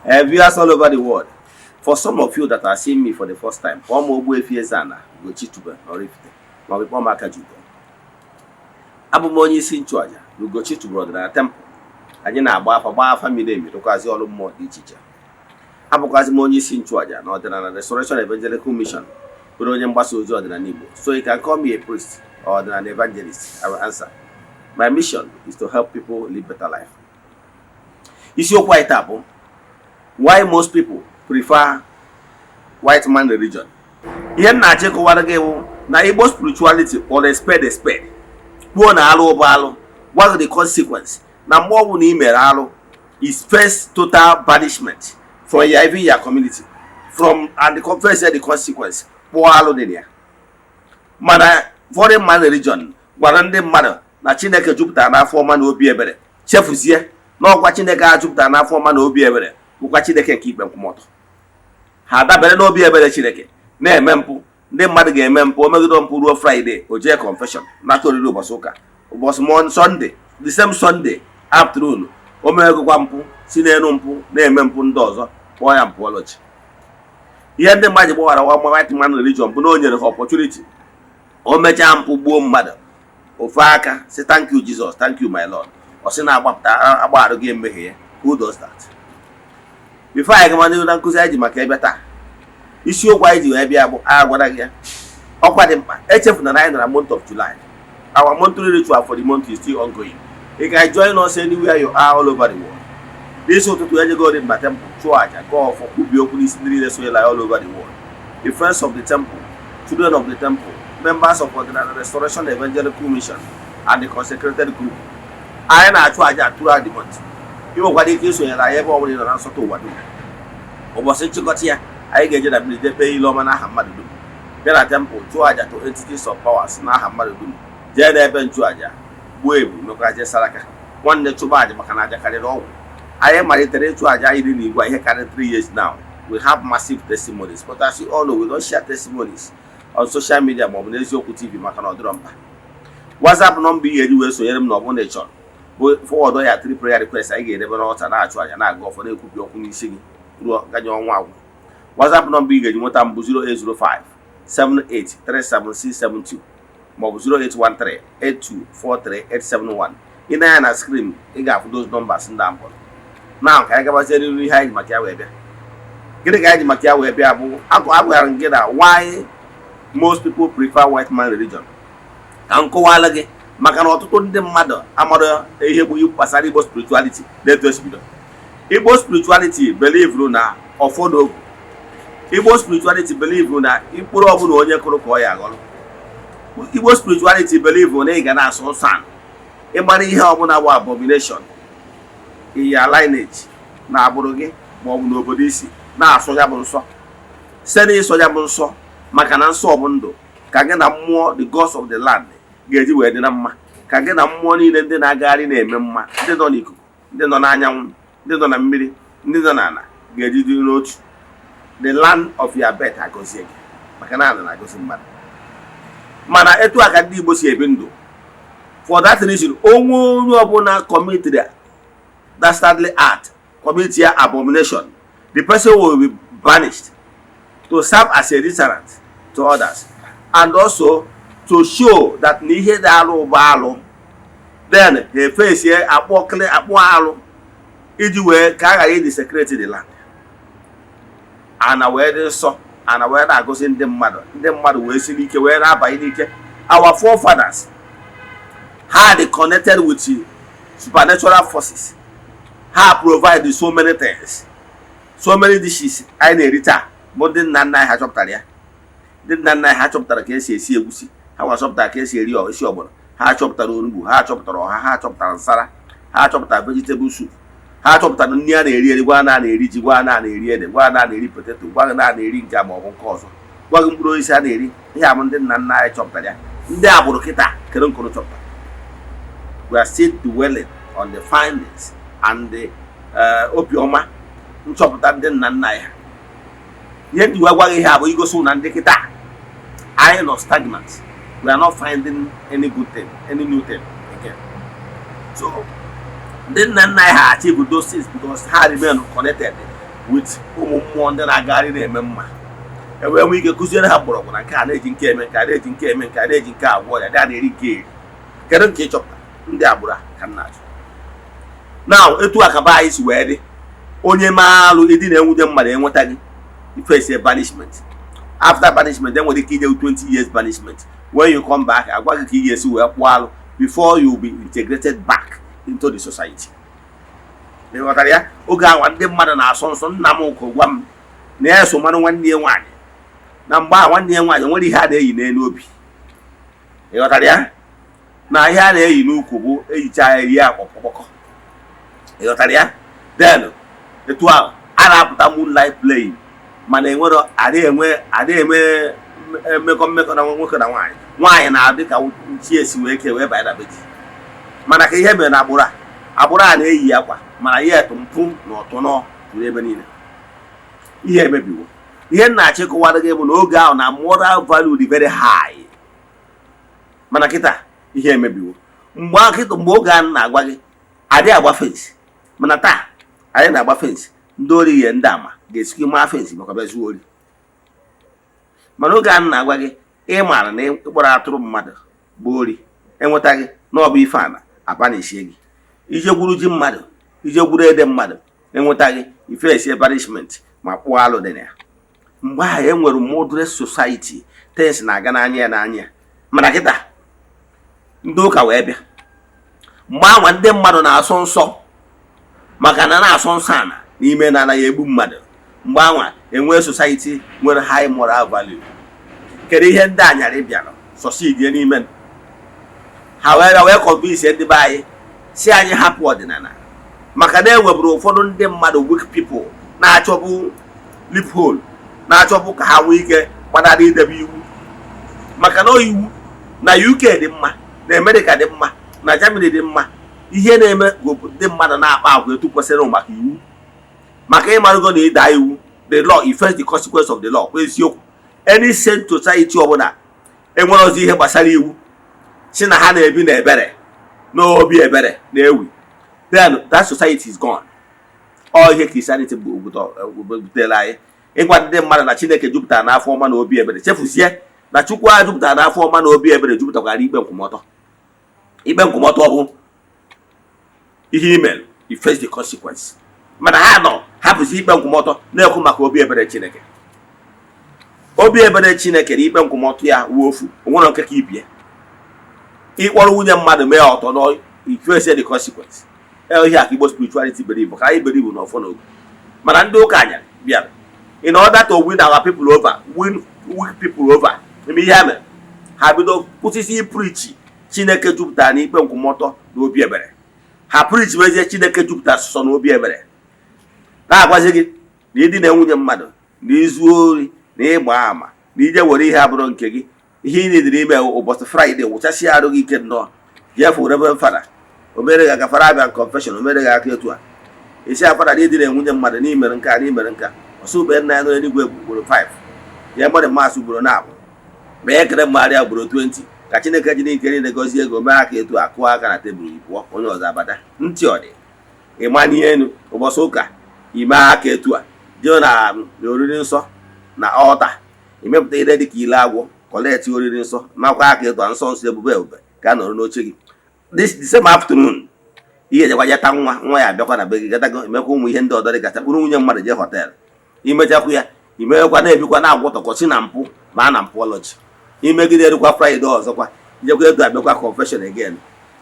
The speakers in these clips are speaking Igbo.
Viewers all over the world, for some of you that are seeing me for the first time, kpọọ m Ogbuefi Eze-Ana Ugochi Tubelu Oraifite maọbụ kpọọ m Akajiugo. Abụ m onye isi nchụaja na Ugochi Tubelu Ọdịnala Temple. Anyị na-agba afa, gbaa afa miri emi, rụkwazi ọrụ mmụọ dị iche iche. Abụkwazi m onye isi nchụaja na Ọdịnala Restoration Evangelical Mission, bụrụ onye mgbasa ozi ọdịnala Igbo. So you can call me a priest or an evangelist, I will answer. My mission is to help people live better life. Isiokwu anyị taa bụ why most people prefer white man religion. Ihe m na-achọ ịkọwara gị bụ na Igbo spirituality kpọrọ a spade a spade, kwuo na alụ bụ alụ, gwa gị the consequence, na mgbe ọ bụla ị mere alụ is first total banishment from your, even your community, from and the confess the consequence, kpụọ alụ dị na ya. Mana foreign man religion gwara ndị mmadụ na Chineke jupụtara n'afọ ọma na obi ebere, chefuzie na ọkwa Chineke a jupụtara n'afọ ọma na obi ebere bụkwa Chineke nke ikpe nkwụmọtọ. Ha dabere n'obi ebere Chineke na-eme mpụ. Ndị mmadụ ga-eme mpụ, o megide mpụ ruo Friday, o jee confession, nata oriri ụbọchị ụka, ụbọchị Sunday, the same Sunday afternoon, o megokwa mpụ, si n'elu mpụ na-eme mpụ ndị ọzọ, kpọọ ya mpụọlọchi. Ihe ndị mmadụ gbawara white man religion bụ na o nyere ha opportunity, o mechaa mpụ, gbuo mmadụ, ofe aka sị, "Thank you, Jesus, thank you, my Lord." Ọ sị na-agbapụta agbagharụ gị mmehie ya. Who does that? Before anyị gama n'ihu na nkụzi anyị ji maka ebe taa, isiokwu anyị ji wee bịa bụ a gwara gị ya, ọkwa dị mkpa. Echefuna na anyị nọ na month of July. Our monthly ritual for the month is still ongoing. You can join us anywhere you are all over the world. N'isi ụtụtụ, ejego dị mba temple, chụọ aja, gọọ ọfọ, kwubie okwu n'isi ndị niile sonyela all over the world, the friends of the temple, children of the temple, members of Ọdịnala Restoration Evangelical Mission and the consecrated group. Anyị na-achụ aja throughout the month. Ị nwekwara ike isonyere anyị ebe ọ bụla ị nọ na nsọtụ ụwa dum. Ụbọchị nchịkọta ya, anyị ga-eje na mmiri jee kpee ile ọma n'aha mmadụ dum, bịa na temple chụọ aja to entities of powers n'aha mmadụ dum, jee n'ebe nchụaja gbuo ebu, mekwara jee saraka. Nwanne, chụba aja, maka na aja karịrị ọgwụ. Anyị malitere ịchụ aja 10 na igwe ihe karịrị 3 years now. We have massive testimonies, but as you all know, we don't share testimonies on social media maọbụ n'Eziokwu TV, maka na ọ dịrọ mkpa. WhatsApp nọmba ị ga-eji wee sonyere m na ọ bụrụ na ị chọrọ bụ forward ya three prayer request anyị ga-edebe n'ọta, na-achụ aja, na-aga ọfọ, na-ekwubi okwu n'isi gị ruo ganye ọnwa agwụ. WhatsApp nọmba ị ga-eji nweta m bụ 0805 7837672 maọbụ 0813 8243871. Ị na-anya na screen, ị ga-afụ those numbers ndị a mkpọrọ na. Ka anyị gabazie n'iru ihe anyị ji maka ya wee bịa. Gịnị ka anyị ji maka ya wee bịa? Bụ agwara m gị na why most people prefer white man religion. Ka m kọwala gị, maka na ọtụtụ ndị mmadụ amara ihe bụ gbasara Igbo spirituality na-etu esi bido. Igbo spirituality believe na ọfọ na ogu. Igbo spirituality believe na mkpụrụ ọbụla onye kụrụ ka ọ ya aghọrọ. Igbo spirituality believe na ị ga na-asọ nsọ ala, ịgbara ihe ọbụla bụ abomination in your lineage na agbụrụ gị maọbụ n'obodo isi na-asọ ya bụ nsọ, site n'ịsọ ya bụ nsọ, maka na nsọ bụ ndụ, ka gị na mmụọ, the gods of the land, ga-eji wee dị na mma, ka gị na mmụọ niile ndị na-agagharị na-eme mma, ndị nọ n'ikuku, ndị nọ n'anyanwụ, ndị nọ na mmiri, ndị nọ n'ala, ga-eji dị n'otu. The land of your birth agọzie gị, maka na ala na-agọzi mmadụ. Mana etu a ka ndị Igbo si ebi ndụ. For that reason, onwe onye ọbụla committed dastardly act, commit ya abomination, the person will be banished to serve as a deterrent to others and also to show that na ihe dị alụ bụ alụ. Then ha efesie akpọ akpọ alụ iji wee ka a ghara idesecrate the land. Ana wee dị nsọ, ana wee na-agọzi ndị mmadụ, ndị mmadụ wee si n'ike wee na-abanye n'ike. Our forefathers ha dị connected with supernatural forces. Ha provide so many things, so many dishes anyị na-eri taa bụ ndị nna nna anyị ha chọpụtara ya. Ndị nna nna anyị ha chọpụtara ka esi esi egusi, ha nwa chọpụtara ka esi eri esi ọgbọnọ, ha chọpụtara onugbu, ha chọpụtara ọha, ha chọpụtara nsara, ha chọpụtara vegetable soup, ha chọpụtara nri a na-eri eri, gwa na a na-eri ji, gwa na a na-eri ede, gwa na a na-eri potato, gwa na a na-eri nke a ma ọ bụ nke ọzọ, gwa gị mkpụrụ osisi a na-eri. Ihe a bụ ndị nna nna anyị chọpụtara ya. Ndị agbụrụ kịta kere nkụrụ chọpụtara. We are still dwelling on the findings and the obiọma nchọpụta ndị nna nna ya. Ihe ndị wee gwa gị ihe a bụ igosi na ndị kịta anyị nọ stagnant. We are not finding any good thing, any new thing again. So ndị nna nna anyị ha achieve those things because ha remain connected with ụmụ mmụọ ndị na-agagharị na-eme mma, e wee nwee ike kụziere ha mgbọrọgwụ na nke a na-eji nke eme nke a, na-eji nke eme nke a, na-eji nke agwọ ya, dị a na-eri nke eri. Kedu nke ị chọpụtara? Ndị agbụrụ a ka m na-achọ na etu akaba anyị si wee dị. Onye maa alụ, ịdị na-enwude mmadụ, enweta gị, face a banishment. After banishment, enwere ike inye 20 years banishment. When you come back, agwa gị ka ị ga-esi wee kpụọ alụ before you be integrated back into the society. Ị ghọtara ya? Oge ahụ ndị mmadụ na-asọ nsọ. Nna m ụkụ gwa m na ya so mmanụ nwanne ya nwaanyị na mgbe ahụ nwanne ya nwaanyị nwere ihe a na-eyi n'elu obi. Ị ghọtara ya? Na ihe a na-eyi n'ukwu bụ eyicha ya rie akpọkpọkọ. Ị ghọtara ya? Then etu ahụ a na-apụta moonlight playing, mana enwere adịghị enwe, adịghị eme mmekọ mmekọ na nwoke na nwaanyị. Nwaanyị na-adị ka chi esi wee kee wee banye na be di. Mana ka ihe mere na agbụrụ a, agbụrụ a na-eyi akwa, mana ya etu mpụ na ọtụnọ juru ebe niile. Ihe emebiwo. Ihe m na-achịkọwara gị bụ na oge ahụ na moral value dị very high, mana kịta ihe emebiwo. Mgbe ahụ kịta, mgbe oge a na-agwa gị, adịghị agba fence, mana taa anyị na-agba fence. Ndị ori ihe ndị ama ga-esikwa maa fence maka bịa zuo ori. Mana oge a na-agwa gị, ị maara na ịkpọrọ atụrụ mmadụ bụ ori, enwetaghị na ọ bụ ife ana abanishie gị. Ije gwuru ji mmadụ, ije gwuru ede mmadụ, enwetaghị ife esie banishment ma kpụọ alụ dị na ya. Mgbe ahụ e nwere moderate society, things na-aga n'anya ya n'anya ya. Mana kịta ndị ụka wee bịa. Mgbe anwa ndị mmadụ na-asọ nsọ, maka na na-asọ nsọ ana n'ime na anaghị egbu mmadụ. Mgbe anwa enwee society nwere high moral value. Kedu ihe ndị anyarị bịara sọsidie n'ime ha wee bịa wee convince ndị be anyị si anyị hapụ ọdịnala? Maka na enweburu ụfọdụ ndị mmadụ, weak people, na-achọbụ loophole, na-achọbụ ka ha nwee ike gbanarị idebe iwu. Maka na iwu na UK dị mma, na Amerịka dị mma, na Germany dị mma. Ihe na-eme ndị mmadụ na-akpa agwa etu kwesịrị maka iwu, maka ịmarụgo na ịda iwu, the law, you face the consequence of the law. Kwa eziokwu, any sane society ọbụla enwere ọzọ ihe gbasara iwu si na ha na-ebi na ebere n'obi ebere na-ewi, then that society is gone. Ọ ihe Christianity bụ butere anyị, ịgwa ndị mmadụ na Chineke jupụtara n'afọ ọma na obi ebere, chefuzie na Chukwu a jupụtara n'afọ ọma na obi ebere jupụtakwara ikpe nkwụmọtọ. Ikpe nkwụmọtọ bụ ihe email, you face the consequence. Mana ha nọ hapụzi ikpe nkwụmọtọ, na-ekwu maka obi ebere Chineke. Obi ebere Chineke na ikpe nkwụmọtọ ya wuo ofu. Onwere nke ka ibie ịkpọrọ nwunye mmadụ mee ọtọ nọ, you face the consequence. Ihe a ka Igbo spirituality believe, ka anyị believe na ọfọ n'ogu. Mana ndị ụka anyarị bịara in order to win our people over, win weak people over. Eme ihe ha mere, ha bido kwụsịsị preach Chineke jupụtara n'ikpe nkwụmọtọ na obi ebere. Ha preach mezie Chineke jupụtara sọsọ na obi ebere, na-agwazi gị na ịdị na nwunye mmadụ, na izu ori, na ịgba ama, na ije were ihe abụrụ nke gị. Ihe ị nidiri ime ụbọchị Friday, wụchasịa arụ gị ike nnọọ, jee Reverend Father, o mere gị aka, fara abịa confession, o mere gị aka etu a, isi afara na ịdị na nwunye mmadụ, na imere nke a, na imere nke a, ọsọ ube nna ya n'eluigwe ugboro 5 ya, mmadụ maasị ugboro na-abụ ma ekele mgbarịa ugboro 20, ka Chineke ji n'ike niile gọzie ego mee aka etu a, kụọ aka na tebụl, pụọ, onye ọzọ abata. Ntị ọ dị ịmanye elu. Ụbọchị ụka, ime aka etu a, jee na oriri nsọ na altar, imepụta ihe dịka ile agwọ, collect oriri nsọ, makwa aka etu a, nsọ nsọ, ebube ebube, ka a nọrọ n'oche gị. This the same afternoon, ihe ejekwa jeta nwa nwa ya abịakwa na be gị, gatago, emekwa ụmụ ihe ndị ọdọ dịgacha, kpụrụ nwunye mmadụ jee hotel, imechakwa ya, imewekwa na-ebikwa na-agwọtọkọ si na mpụ ma a na mpụọlọji. Imegide erukwa Friday ọzọkwa, ijekwa etu abịakwa confession again,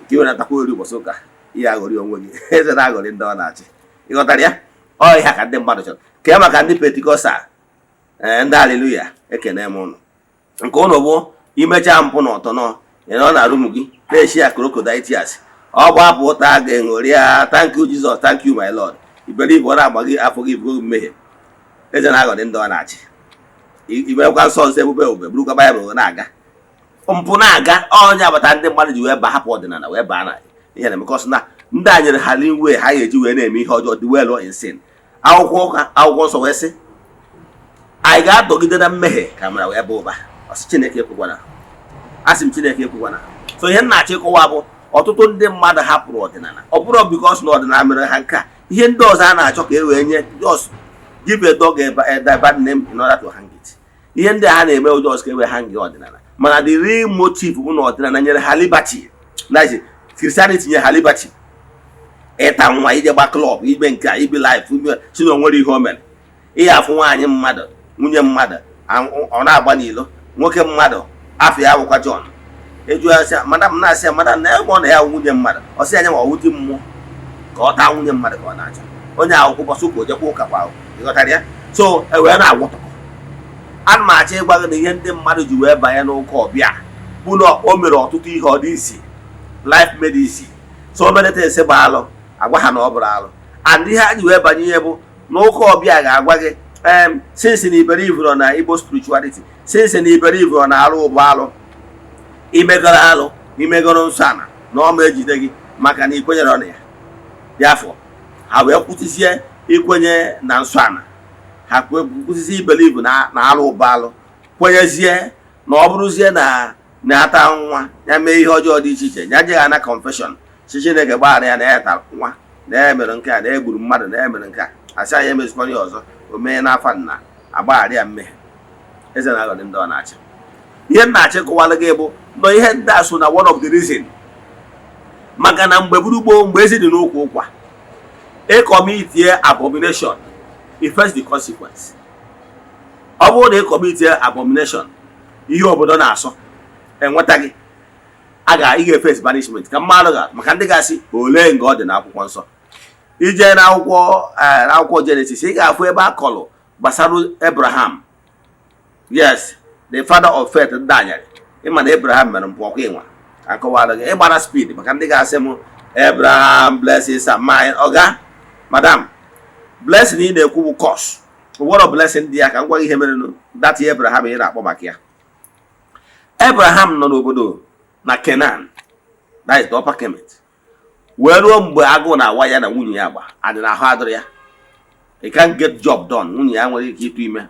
nke iwenatakwa ori. Ụbọchị ụka, ihe aghọrị onwe gị, eze na-aghọrị ndị ọ na-achị. Ịghọtara ya? Ọ ihe ka ndị mmadụ chọrọ ka ya maka ndị Pentecostal, ee, ndị haleluya, ekene m ụnụ. Nke ụnụ bụ imechaa mpụ na ọtọ nọ, ị nọ na room gị na-eshi ya crocodile tears, ọ gbapụ ụta ga-eṅụrịa, "Thank you, Jesus, thank you, my Lord." Iberibe, ọ na-agba gị afọ gị bugo mmehie, eze na-aghọrị ndị ọ na-achị. Imerekwa nsọ nsọ, ebube ebube, burukwa Baịbụl na-aga, mpụ na-aga. Onye agbata ndị mmadụ ji wee ba hapụ ọdịnala wee baa na ihe na emekọsị na ndị a nyere ha leeway ha ga-eji wee na-eme ihe ọjọọ dị well in sin. Akwụkwọ ụka, akwụkwọ nsọ wee sị anyị ga-adọgide na mmehie ka amara wee baa ụba. Ọsị Chineke ekwekwana, asị m Chineke ekwekwana. So ihe m na-achọ ịkọwa bụ ọtụtụ ndị mmadụ hapụrụ ọdịnala, ọ bụrụ because na ọdịnala mere ha nke a, ihe ndị ọzọ a na-achọ ka e wee nye just Give a dog a bad name in order to hang it. Ihe ndị a ha na-eme ụjọ ọsọ ka e wee hang ọdịnala, mana the real motive bụ na ọdịnala nyere ha liberty, na Christianity nyere ha liberty ịta nwa, ije gba club, ime nke a, ibi life ime si na onwere ihe o mere. Ihe afụ nwaanyị mmadụ, nwunye mmadụ, ọ na-agba n'ilo, nwoke mmadụ afọ ya bụkwa John. Eju ya sị madam, na-asị ya madam, na ebe ọ na ya nwunye mmadụ, ọ sị anya ma ọwụ di mmụọ ka ọ taa nwunye mmadụ ka ọ na-achọ onye akwụkwọ ụbọchị ụka ojekwa ụka kwa ahụ. Ịghọtara ya? So e wee na-agwọtọkọ. Ana m achọ ịgwa gị na ihe ndị mmadụ ji wee banye n'ụka ọbịa bụ na o mere ọtụtụ ihe ọ dị isi, life made easy. So many things bụ alụ, agwa ha na ọ bụrụ alụ. And ihe ha ji wee banye ihe bụ n'ụka ọbịa ga-agwa gị since na iberibe na Igbo spirituality, since na iberibe na alụ ụbụ alụ, imegoro alụ, imegoro nsọ ana na ọma ejide gị maka na ikwenyere na ya. Ya afọ ha wee kwụsịzie ikwenye na nsọ ana, ha kwụsịzie ibelive na alụ ụbụ alụ, kwenyezie na ọ bụrụzie na na-ata nwa ya mee ihe ọjọọ dị iche iche, ya jeghị ana confession si Chineke gbaghara ya na ya tara nwa, na ya mere nke a, na ya gburu mmadụ, na ya mere nke a, asị anyị emezikwana ya ọzọ. O mee n'afa nna, agbaghara ya mmehie. Eze na-aghọrị ndị ọ na-achị. Ihe m na-achị kụwalụ gị bụ nọ ihe ndị a so na one of the reason, maka na mgbe gburu mgbe ezi dị n'ụkwụ ụkwa, ịcommitie abomination, you face the consequence. Ọ bụrụ na ịcommitie abomination, ihe obodo na-asọ enweta gị, a ga ị ga-eface banishment. Ka mmadụ ga maka ndị ga-asị olee nga ọ dị n'akwụkwọ nsọ. Ije n'akwụkwọ Genesis, ị ga-afụ ebe a kọlụ gbasara Abraham, yes, the father of faith. Ndị anyarị ịma na Abraham mere mpụ ọkwa ịnwa akọwara gị ịgbara speed, maka ndị ga-asị m Abraham blessings are mine. Oga madam, blessing ị na-ekwu bụ curse. Word of blessing dị ya. Ka m gwa gị ihe mere that Abraham ị na-akpọ maka ya. Abraham nọ n'obodo na Kenan, that is the Upper Kemet, wee ruo mgbe agụụ na-awa ya na nwunye ya gba adị na ahụ adịrị ya. He can't get job done. Nwunye ya nwere ike ịtụ ime.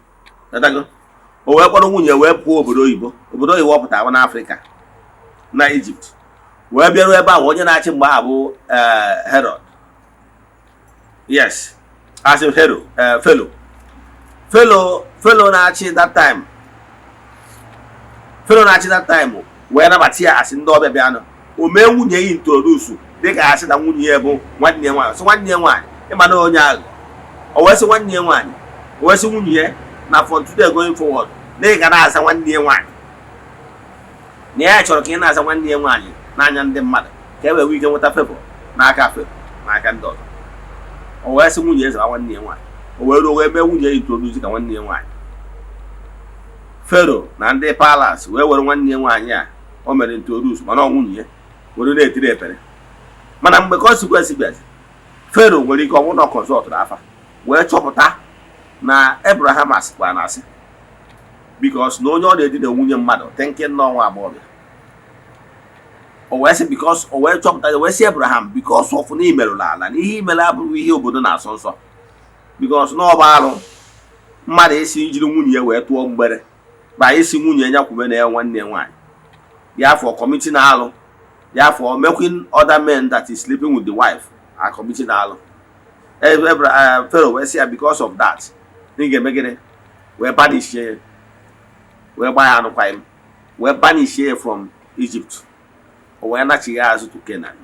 Ghọtago? O wee kpọrọ nwunye wee pụọ obodo oyibo. Obodo oyibo ọ pụtara n'Afrịka, na Egypt, wee bịaruo ebe ahụ. Onye na-achị mgbe ahụ bụ Herod, yes, as in Pharaoh, Pharaoh na-achị that time. Pharaoh na-achị that time wee nabata ya asị ndị ọbịa bịanụ. O mee nwunye ya introduce dịka asị na nwunye ya bụ nwanne ya nwaanyị. Sị nwanne ya nwaanyị, ịma na onye aghụghọ. O wee sị nwanne ya nwaanyị, o wee sị nwunye ya na from today going forward, na ị ga na-aza nwanne ya nwaanyị, na ya chọrọ ka ị na-aza nwanne ya nwaanyị n'anya ndị mmadụ, ka e wee nwee ike nweta favour n'aka Pharaoh, n'aka ndị ọzọ. O wee sị nwunye ya zara nwanne ya nwaanyị. O wee ruo wee mee nwunye ya introduce ka nwanne ya nwaanyị. Pharaoh na ndị palace wee were nwanne ya nwaanyị a o mere introduce, mana ọ nwunye ya, were na-etiri epere. Mana mgbe consequence bịazi, Pharaoh nwere ike ọ bụrụ na ọ consultụrụ afa wee chọpụta na Abraham asịkwa na asị, because na onye ọ na-edina nwunye mmadụ, thinking na ọnwa agbọghọbịa. O wee sị, because o wee chọpụta, wee sị Abraham, because of na imerụrụ ala na ihe imere abụghị ihe obodo na-asọ nsọ, because na ọ bụ arụ mmadụ isi jiri nwunye ya wee tụọ mgbere ba isi nwunye ya kwube na ya nwanne ya nwaanyị ya, for committing alụ ya, for making other men that is sleeping with the wife are committing alụ. Pharaoh wee sị ya, because of that, na ị ga-eme gịnị? Wee banishie ya, wee gbaa ya anụkwaghịm, wee banishie ya from Egypt. O wee nachighi azụ to Canaan.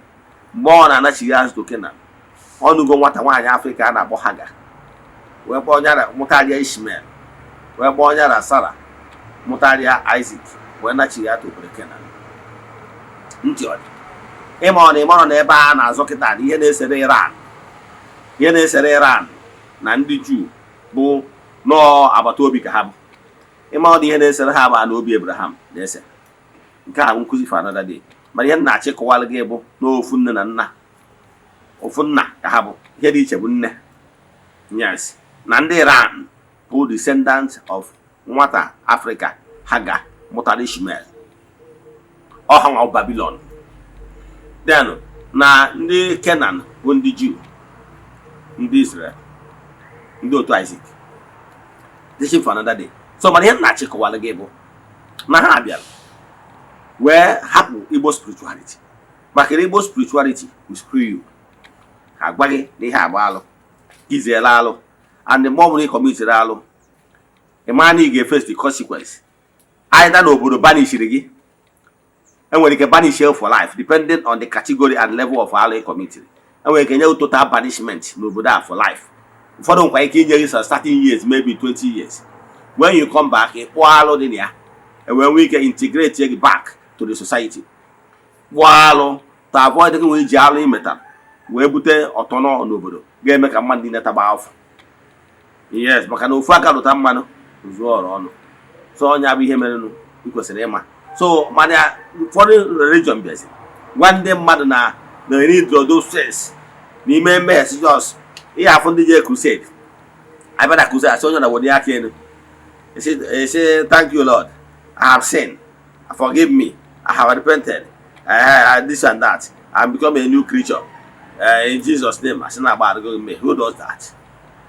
Mgbe ọ na-anachighị azụ to Canaan, ọ nụgo nwata nwaanyị Afrịka a na-akpọ Hagar, wee kpọọ onye mụtarịa Ishmael, wee kpọọ onye na Sara mụtarịa Isaac, wee nachighi to obodo Canaan. Ntị ọ dị ịma ọ na ịmarọ na ebe a na-azọ kịta na ihe na-esere Iran, ihe na-esere Iran na ndị Juu bụ nọọ agbata obi ka ha bụ. Ịma ọ na ihe na-esere ha bụ na obi Abraham na-ese. Nke a bụ nkụzi for another day. Mana ihe m na-achọ ịkọwalụ gị bụ n'ofu nne na nna, ofu nna ka ha bụ. Ihe dị iche bụ nne. Yes, na ndị Iran bụ descendant of nwata Afrịka Hagar mụtara Ishmael, ọha nwa Babylon. Then na ndị Kenan bụ ndị Juu, ndị Israel, ndị otu Isaac. Teaching for another day. So mana ihe m na-achọ ịkọwalụ gị bụ na ha bịara wee hapụ Igbo spirituality, maka na Igbo spirituality will screw you. Ha gwa gị na ihe agba alụ, izeela alụ. And mgbe ọ bụla ị commitiri alụ, ị mara na ị ga-eface the consequence, either na obodo banishiri gị, enwere ike banish you for life, depending on the category and level of alụ ị commitiri. Enwere ike nye total banishment n'obodo a for life. Ụfọdụ nkwa ike inye gị some certain years, maybe 20 years. When you come back, ị kpụọ alụ dị na ya, enwee nwee ike integrate gị back to the society. Kpụọ alụ to avoid gị nwee iji alụ imetara wee bute ọtọnọ n'obodo ga-eme ka mmadụ niile tagba afọ. Yes, maka na ofu aka lụta mmanụ zuo ọrụ ọnụ. So ọnya bụ ihe merenụ ị kwesịrị ịma. So mana ụfọdụ religion bịazi gwa ndị mmadụ na na need those things n'ime mmehie. Si just ihe afụ ndị je crusade, abịa na crusade, asị onye na were aka elu, esi, "Thank you, Lord, I have sinned, forgive me, I have repented, this and that, I become a new creature in Jesus' name." Asị na agbaghara gị mmehie. Who does that?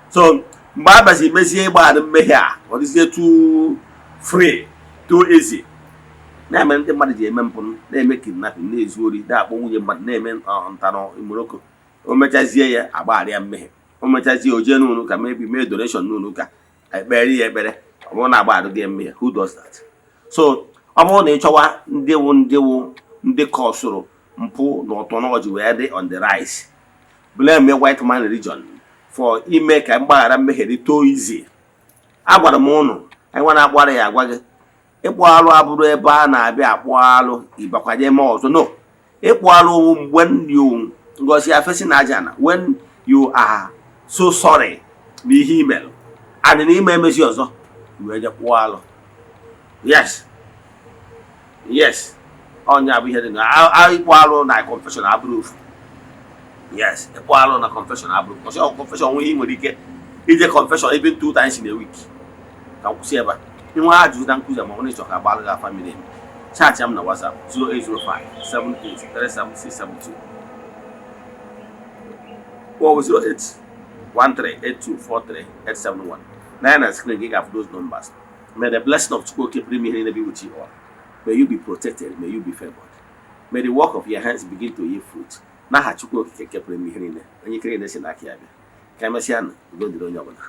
So mgbe a bazi mezie ịgbaghara mmehie a, ọ dịzie too free, too easy, na-eme ndị mmadụ ji eme mpụ, na-eme kidnapping, na-ezu ori, na-akpọ nwunye mmadụ, na-eme ntanụ imoroko. O mechazie ya, agbaghara ya mmehie. O mechazie, o jee n'ụlọ ụka, maybe mee donation n'ụlọ ụka, ekpere ya ekpere, ọ bụrụ na agbaghara gị mmehie. Who does that? So ọ bụrụ na ị chọwa ndị wụ ndị kọsụrụ mpụ na ọtọnọji wee dị on the rise, blame white man religion for ime ka mgbaghara mmehie dị too easy. Agwara m ụnụ, anyị nwa na-akpọrọ ya agwa gị, ịkpụ alụ abụrụ ebe a na-abịa akpụ alụ ịbakwanye eme ọzọ. No, ịkpụ alụ, when you ngosi afesi na aja na when you are so sorry na ihe imelụ and na ime emezi ọzọ, wee je kpụọ alụ. Yes, ọnya bụ ihe dị na ịkpụ alụ na confession abụrụ ofu. Yes, ịkpụ alụ na confession abụrụ ọsọ. Confession nwe ihe ị nwere ike ije confession even two times in a week. Ka m kwụsị ebe a. Inwe ajụjụ na nkụzi ma ọ bụrụ ịchọ ka agbalụ gị afa miri emi, chat m na WhatsApp 0805 7837672 or 08138243871. Na ya na screen gị ga-afụ those numbers. May the blessing of Chukwu Okike pụrụ ime ihe niile be with you all. May you be protected, may you be favored, may the work of your hands begin to yield fruit. N'aha Chukwu Okike nke pụrụ ime ihe niile, onye ikere na-esi n'aka ya bịa. Ka emesịa nụ. Udo dịrị onye ọbụla.